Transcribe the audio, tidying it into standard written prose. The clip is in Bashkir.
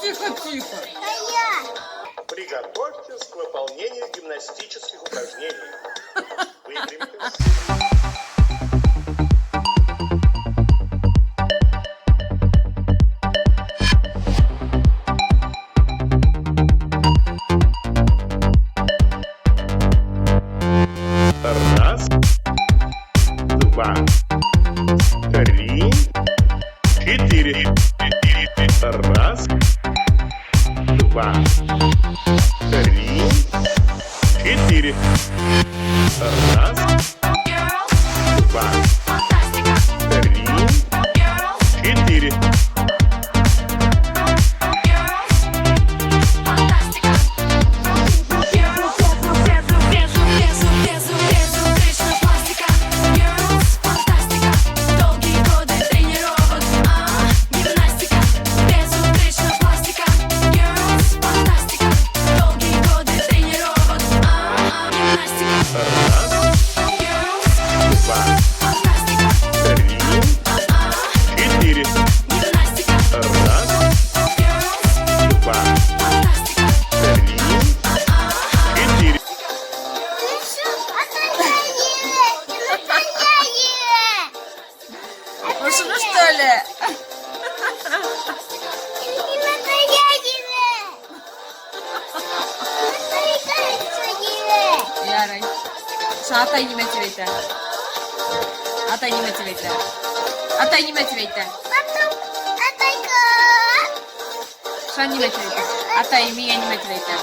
Тихо, тихо. Приготовьтесь к выполнению гимнастических упражнений. Выпрямитесь. Раз, два, три, четыре. Раз, два, три, четыре. Раз, два, три, четыре. Раз, два, три, четыре. Раз, два, три, четыре. Ошоно что ли? Ярай. Атай нимә тип әйтә? Атай нимә тип әйтә? Атай нимә тип әйтә? Шуға нимә тип әйтә? Атай миңә нимә тип әйтә?